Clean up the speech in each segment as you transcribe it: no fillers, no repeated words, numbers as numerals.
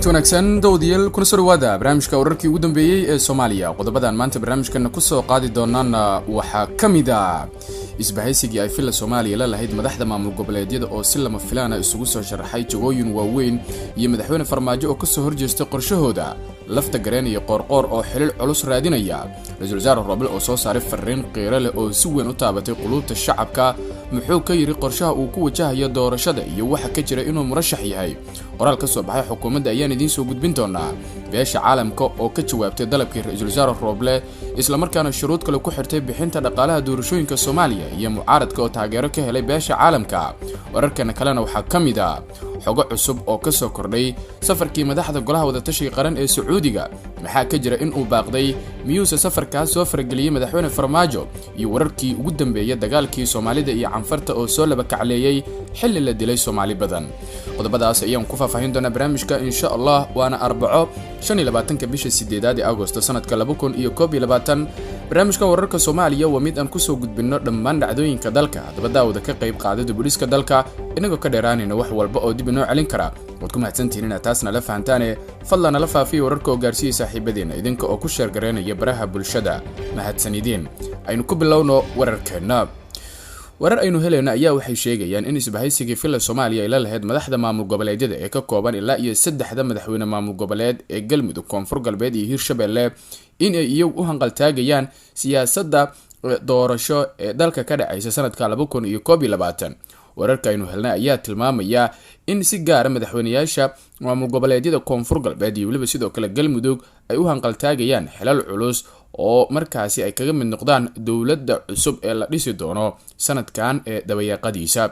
Kulanti wanaagsan dawadayaal, kuna soo dhawaada barnaamijka wararkii ugu dambeeyey ee Soomaaliya. Qodobadan maanta barnaamijkana kusoo qaadi doonaana waxaa ka mid a isbahaysigii ay Villa Soomaaliya la lahayd madaxda maamul goboleedyada oo si lama filaana isugu soo sharaxay jagooyin waaweyn, iyo madaxweyne Farmaajo oo kasoo horjeestay qorshahooda, Lafta Gareen iyo Qoorqoor oo xilil culus raadinaya, ra-iisul wasaare Roble oo soo saaray fariin qiiro leh oo si weyn u taabatay quluubta shacabka. Muxuu ka yidhi qorshaha uu ku wajahayo doorashada iyo waxa ka jira inuu murashax yahay? Qoraal ka soo baxay xukuumadda ayaan idiin soo gudbin doonaa. Beesha caalamka oo ka jawaabtay dalabkii ra-iisul wasaare Rooble, islamarkaana shuruud kale ku xirtay bixinta dhaqaalaha doorashooyinka Soomaaliya, iyo mucaaradka oo taageero ka helay beesha caalamka. Wararkana kalena waxaa ka mid a xogo cusub oo ka soo kordhay safarkii madaxda Golaha Wadatashiga Qaran ee Sacuudiga. Maxaa ka jira in uu baaqday? Miyuuse safarkaas soo farageliyey madaxweyne Farmaajo? Iyo wararkii ugu dambeeyay dagaalkii Soomaalida iyo Canfarta oo soo laba kacleeyey xilli la dilay Soomaali badan. Qodobadaas ayaan ku faahfaahin doonaa barnaamijka, insha Allah. Waana Arbaco, 25-ka bisha 8aad ee Agosto, sanadka 2021. Barnaamijka wararka Soomaaliya waa mid aan kusoo gudbinno dhammaan dhacdooyinka dalka. Haddaba daawada, ka qayb qaada dibudhiska dalka, inagoo ka dheeraanayna wax walba oo dib inoo celin kara. Waad ku mahadsantihiin inaad taasna la fahantaane. Fadlan nala faafiya wararka oo gaarsiiya saaxiibadeenna, idinka oo ku sheergaraynaya baraha bulshada. Mahadsanidiin. Aynu ku bilowno wararkeenna. Warar aynu helayno ayaa waxay sheegayaan in isbahaysigii Villa Soomaaliya ay la lahayd madaxda maamul goboleedyada ee ka kooban ilaa iyo saddexda madaxweyne maamul goboleed ee Galmudug, Koonfur Galbeed iyo Hirshabelle in ay iyagu u hanqaltaagayaan siyaasadda doorasho ee dalka ka dhacaysa sanadka 2021. Wararka aynu helnay ayaa tilmaamaya in si gaara madaxweyneyaasha maamul goboleedyada Koonfur Galbeed iyo weliba sidoo kale Galmudug ay u hanqaltaagayaan xilal culus oo markaasi ay kaga mid noqdaan dowladda cusub ee la dhisi doono sanadkan ee dabayaaqadiisa.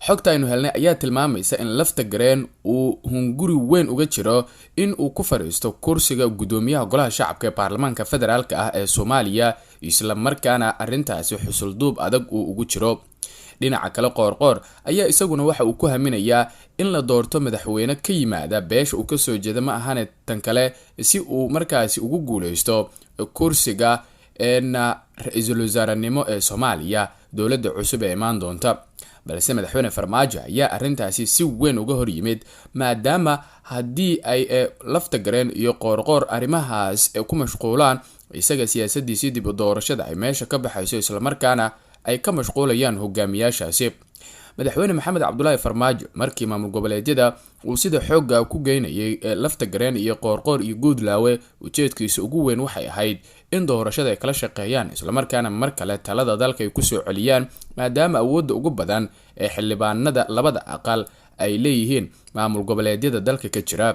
Xogta aynu helnay ayaa tilmaamaysa in Lafta Gareen uu hunguri weyn uga jiro in uu ku fadhiisto kursiga guddoomiyaha Golaha Shacabka ee baarlamaanka federaalk ah ee Soomaaliya, islamarkaana arrintaasi xusulduub adag uu ugu jiro. Dhinaca kale, Qoorqoor ayaa isaguna waxa uu ku haminayaa in la doorto madaxweyne ka yimaada beesha uu kasoo jeeda, ma ahane tan kale, si uu markaasi ugu guuleysto kursiga na ra-iisul wasaarenimo ee Soomaaliya dowladda cusub ee imaan doonta. Balse madaxweyne Farmaajo ayaa arrintaasi si weyn uga hor yimid, maadaama haddii ay Lafta Gareen iyo Qoorqoor arrimahaas ku mashquulaan, isaga siyaasadiisii dib u doorashada ay meesha ka baxayso, islamarkaana ay ka mashquulayaan hogaamiyaashaasi. Madaxweyne Maxamed Cabdulaahi Farmaajo markii maamul goboleedyada uu sida xoogga ku geynayay Lafta Gareen iyo Qoorqoor iyo Guudlaawe, ujeedkiisa ugu weyn waxay ahayd in doorashada ay kala shaqeeyaan, islamarkaana mar kale talada dalka ay kusoo celiyaan, maadaama awoodda ugu badan ee xildhibaanada labada aqal ay leeyihiin maamul goboleedyada dalka ka jira.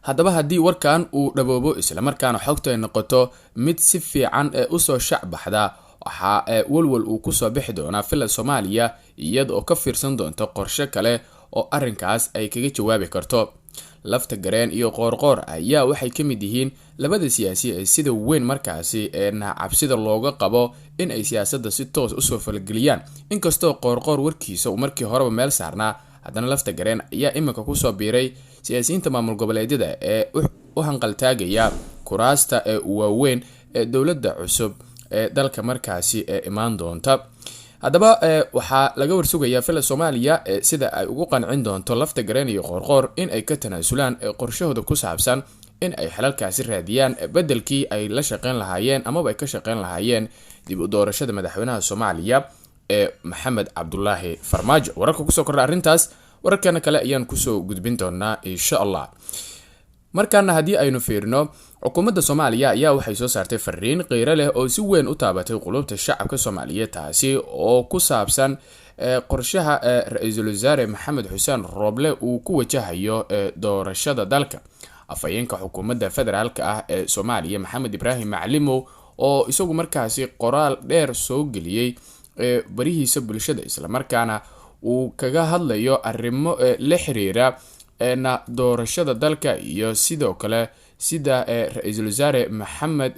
Haddaba haddii warkan uu dhaboobo, islamarkaana xogtu ay noqoto mid si fiican ee usoo shacbaxda, waxaa walwal uu kusoo bixi doonaa Villa Soomaaliya, iyada oo ka fiirsan doonta qorshe kale oo arrinkaas ay kaga jawaabi karto. Lafta Gareen iyo Qoorqoor ayaa waxay ka mid yihiin labada siyaasi ee sida weyn markaasi ee cabsida looga qabo in ay siyaasadda si toos usoo falgeliyaan. Inkastoo Qoorqoor warkiisa uu markii horeba meel saarnaa, haddana Lafta Gareen ayaa iminka kusoo biiray siyaasiyiinta maamul goboleedyada ee u hanqaltaagaya kuraasta ee waaweyn ee dowladda cusub ee dalka markaasi ee imaan doonta. Haddaba waxaa laga warsugayaa Villa Soomaaliya sida ay ugu qancin doonto Lafta Gareen iyo Qoorqoor in ay ka tanaasulaan qorshahooda ku saabsan in ay xelalkaasi raadiyaan, bedelkii ay la shaqeyn lahaayeen amaba ay ka shaqeyn lahaayeen dib u doorashada madaxweynaha Soomaaliya ee Maxamed Cabdulaahi Farmaajo. Wararka kusoo kordha arrintaas wararkana kale ayaan kusoo gudbin doonaa, insha Allah. Markaana haddii aynu fiirino, xukuumadda Soomaaliya ayaa waxay soo saartay fariin qiiro leh oo si weyn u taabatay qulubta shacabka Soomaaliyeed, taasi oo ku saabsan qorshaha ra-iisul wasaare Maxamed Xuseen Rooble uu ku wajahayo doorashada dalka. Afhayeenka xukuumadda federaalk ah ee Soomaaliya, Maxamed Ibraahim Maclimow, oo isagu markaasi qoraal dheer soo geliyey barihiisa bulshada, islamarkaana uu kaga hadlayo arrimo la xiriira na doorashada dalka iyo sidoo kale sida ra-iisul wasaare Maxamed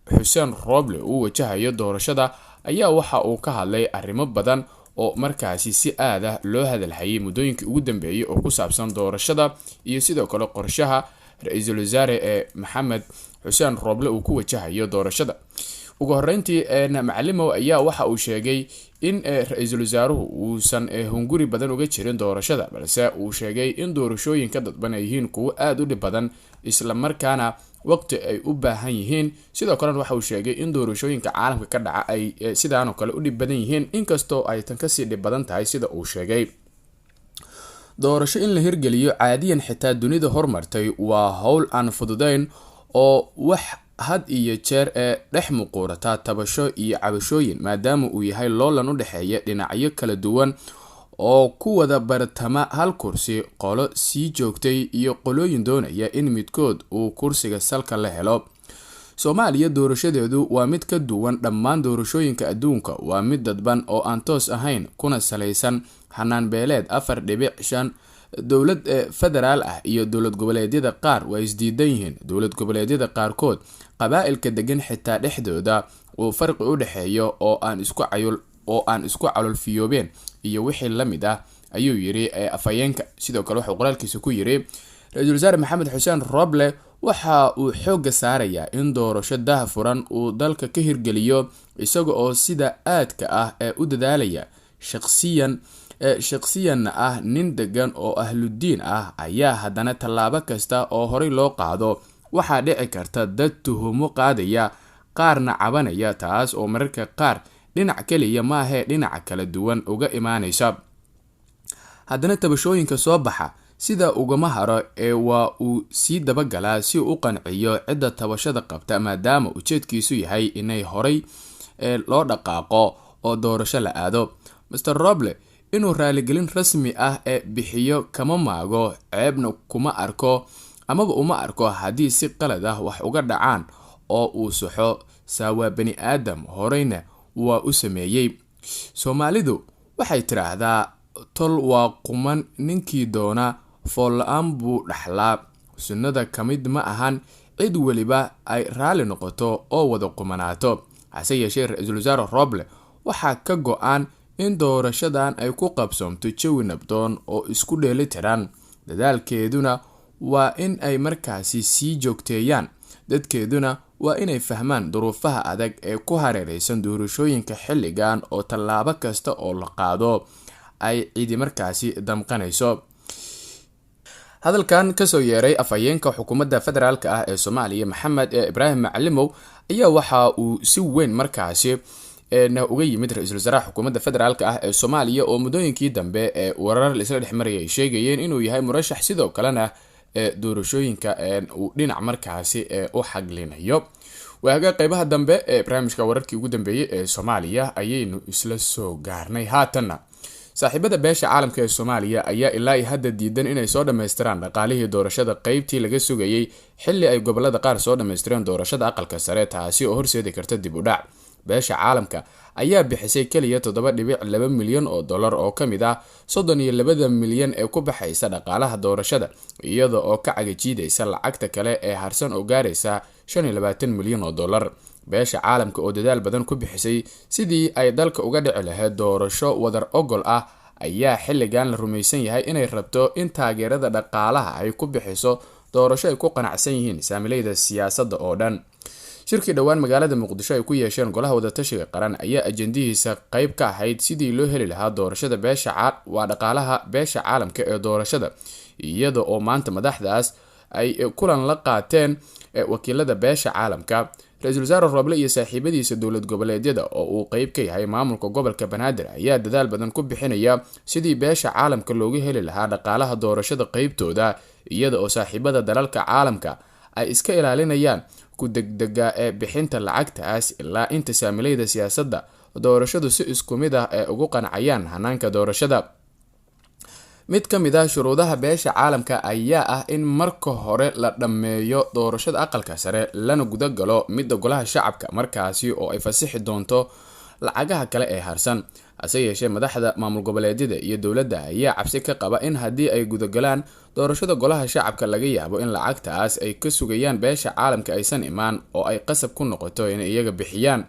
Xuseen Rooble uu wajahayo doorashada, ayaa waxa uu ka hadlay arrimo badan oo markaasi si aad ah loo hadalhayay muddooyinkii ugu dambeeyay oo ku saabsan doorashada iyo sidoo kale qorshaha ra-iisul wasaare ee Maxamed Xuseen Rooble uu ku wajahayo doorashada. Ugu horeyntii, Macalimow ayaa waxa uu sheegay in ra-iisul wasaaruhu uusan hunguri badan uga jirin doorashada, balse uu sheegay in doorashooyinka dadban ay yihiin kuwo aada u dhib badan, islamarkaana waqti ay u baahan yihiin. Sidoo kalena waxa uu sheegay in doorashooyinka caalamka ka dhaca ay sidaanoo kale u dhib badan yihiin, inkastoo ay tan kasii dhib badan tahay sida uu sheegay. Doorasho in la hirgeliyo caadiyan xitaa dunida hormartay waa howl aan fududeyn oo wax had iyo jeer ee dhex muquurata tabasho iyo cabashooyin, maadaama uu yahay loolan u dhexeeya dhinacyo kala duwan oo ku wada bartama hal kursi, qolo sii joogtay iyo qolooyin doonaya in midkood uu kursiga salka la helo. Soomaaliya doorashadeedu waa mid ka duwan dhammaan doorashooyinka adduunka, waa mid dadban oo aan toos ahayn, kuna salaysan hanaan beeleed 4.5. Dowlad federaal ah iyo dowlad goboleedyada qaar waa isdiidan yihiin. Dowlad goboleedyada qaarkood qabaa'ilka degan xitaa dhexdooda uu farqi u dhexeeyo oo aan isku cayul oo aan isku calolfiyoobeen iyo wixii la mid ah, ayuu yiri afhayeenka. Sidoo kale wuxuu qoraalkiisa ku yiri, ra-iisul wasaare Maxamed Xuseen Roble waxa uu xoogga saarayaa in doorasho daahfuran uu dalka ka hirgeliyo, isaga oo sida aadka ah ee u dadaalaya shaqsiyan shaqsiyanna ah nin degan oo ahludiin ah, ayaa haddana tallaabo kasta oo horey loo qaado waxaa dhici karta dad tuhumo qaadaya, qaarna cabanaya, taas oo mararka qaar dhinac keliya maahee dhinaca kala duwan uga imaanaysa. Haddana tabashooyinka soo baxa sida ugama haro ee waa uu sii dabagalaa si uu u qanciyo cidda tabashada qabta, maadaama ujeedkiisu yahay inay horay loo dhaqaaqo oo doorasho la aado. Master Roble inuu raaligelin rasmi ah ee bixiyo kama maago, ceebna kuma arko amaba uma arko haddii si qalad ah wax uga dhacaan oo uu saxo. Saawaa bani aadam, horeyna waa u sameeyey. Soomaalidu waxay tiraahdaa tol waa quman, ninkii doona fool-la-aan buu dhaxlaa. Sunnada ka mid ma ahan cid weliba ay raalli noqoto oo wada qumanaato. Hase yeeshee ra-iisul wasaare Roble waxaa ka go-an in doorashadan ay ku qabsoomto jawi nabdoon oo isku dheeli tiran, dadaalkeeduna waa in ay markaasi sii joogteeyaan, dadkeeduna waa inay fahmaan duruufaha adag ee ku hareereysan doorashooyinka xilligan oo tallaabo kasta oo la qaado ay cidi markaasi damqanayso. Hadalkan kasoo yeeray afhayeenka xukuumadda federaalk ah ee Soomaaliya Maxamed Ibraahim Macalimow ayaa waxa uu si weyn markaasi uga yimid ra-iisul wasaaraha xukuumadda federaalk ah ee Soomaaliya, oo muddooyinkii dambe ee warar laisla dhex marayay ay sheegayeen inuu yahay murashax, sidoo kalena doorashooyinka uu dhinac markaasi u xaglinayo. Waaga qeybaha dambe ee barnaamijka wararkii ugu dambeeyey ee Soomaaliya ayaynu isla soo gaarnay. Haatanna saaxiibada beesha caalamka ee Soomaaliya ayaa ilaa iyo hadda diidan inay soo dhammaystiraan dhaqaalihii doorashada qeybtii laga sugayey, xilli ay gobolada qaar soo dhammaystireen doorashada aqalka sare, taasi oo horseedi karta dib u dhac. Beesha caalamka ayaa bixisay keliya 7.2 milyan oo dollar oo ka mid ah 32 milyan ee ku baxaysa dhaqaalaha doorashada, iyada oo ka cagajiidaysa lacagta kale ee harsan oo gaaraysa 25 milyan oo dollar. Beesha caalamka oo dadaal badan ku bixisay sidii ay dalka uga dhici lahayd doorasho wadar ogol ah ayaa xilligan la rumaysan yahay inay rabto in taageerada dhaqaalaha ay ku bixiso doorasho ay ku qanacsan yihiin saamilayda siyaasadda oo dhan. Shirkii dhowaan magaalada Muqdisho ay ku yeesheen golaha wadatashiga qaran ayaa ajendihiisa qayb ka ahayd sidii loo heli lahaa doorashada beesha waa dhaqaalaha beesha caalamka ee doorashada, iyada oo maanta madaxdaas ay kulan la qaateen wakiilada beesha caalamka. Ra-iisul wasaare Roble iyo saaxiibadiisa dowlad goboleedyada oo uu qeyb ka yahay maamulka gobolka Banaadir ayaa dadaal badan ku bixinaya sidii beesha caalamka looga heli lahaa dhaqaalaha doorashada qeybtooda, iyada oo saaxiibada dalalka caalamka ay iska ilaalinayaan ku degdega ee bixinta lacagtaas ilaa inta saamilayda siyaasadda doorashadu si isku mid ah ee ugu qancayaan hanaanka doorashada. Mid ka mid ah shuruudaha beesha caalamka ayaa ah in marka hore la dhammeeyo doorashada aqalka sare lana gudagalo midda golaha shacabka, markaasi oo ay fasixi doonto lacagaha kale ee harsan. Hase yeeshee madaxda maamul goboleedyada iyo dowladda ayaa cabsi ka qaba in haddii ay gudagalaan doorashada golaha shacabka laga yaabo in lacagtaas ay ka sugayaan beesha caalamka aysan imaan oo ay qasab ku noqoto inay iyaga bixiyaan.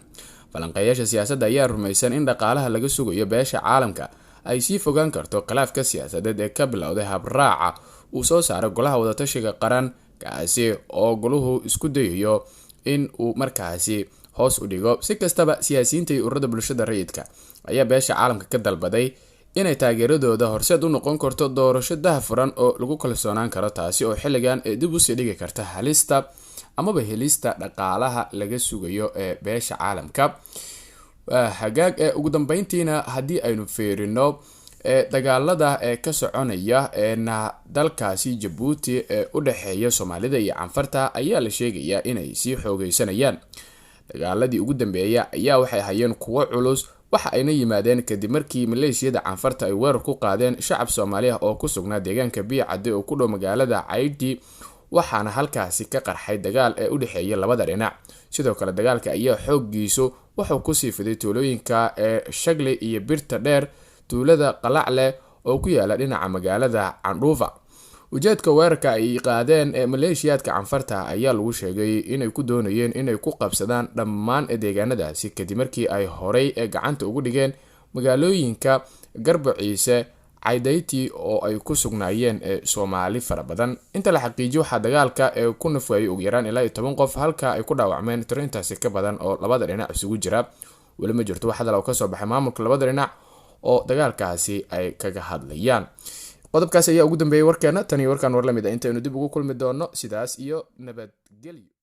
Falanqeeyaasha siyaasadda ayaa rumaysan in dhaqaalaha laga sugayo beesha caalamka ay sii fogaan karto khilaafka siyaasadeed ee ka bilowday habraaca uu soo saaray golaha wadatashiga qaran, kaasi oo goluhu isku dayayo in uu markaasi Hoos u dhigo. Si kastaba, siyaasiyiinta iyo ururada bulshada rayidka ayaa beesha caalamka ka dalbaday inay taageeradooda horseed u noqon karto doorasho dahafuran oo lagu kalsoonaan karo, taasi oo xilligan ee dib usii dhigi karta halista amaba helista dhaqaalaha laga sugayo ee beesha caalamka. Hagaag, ee ugu dambeyntiina haddii aynu fiirino dagaalada ee ka soconaya na dalkaasi Jabuuti ee u dhexeeya Soomaalida iyo Canfarta ayaa la sheegayaa inay sii xoogeysanayaan. Dagaaladii ugu dambeeya ayaa waxay hayeen kuwo culus, waxa ayna yimaadeen kadib markii maleeshiyada Canfarta ay weerar ku qaadeen shacab Soomaali ah oo ku sugnaa deegaanka Biyo Cadde oo ku dhow magaalada Caydhi, waxaana halkaasi ka qarxay dagaal ee u dhexeeya labada dhinac. Sidoo kale dagaalka ayaa xooggiisu wuxuu kusii fiday tuulooyinka ee Shagle iyo Birta Dheer, tuulada Qalacle oo ku yaala dhinaca magaalada Candhuufa. Ujeedka weerarka ay qaadeen ee maleeshiyaadka Canfarta ayaa lagu sheegay inay ku doonayeen inay ku qabsadaan dhammaan deegaanadaasi, kadib markii ay horey ee gacanta ugu dhigeen magaalooyinka Garbo Ciise, Caydayti oo ay ku sugnaayeen Soomaali fara badan. Inta la xaqiijiyo, waxaa dagaalka ee ku nafwaayay ugu yaraan ilaa iyo 10 qof, halka ay ku dhaawacmeen tiro intaasi ka badan oo labada dhinac isugu jira. Weli ma jirto wax hadal oo kasoo baxay maamulka labada dhinac oo dagaalkaasi ay kaga hadlayaan. Qodobkaasi ayaa ugu dambeeyay warkeena. Tan iyo warkaan war lamid a intaynu dib ugu kulmi doono, sidaas iyo nabadgelyo.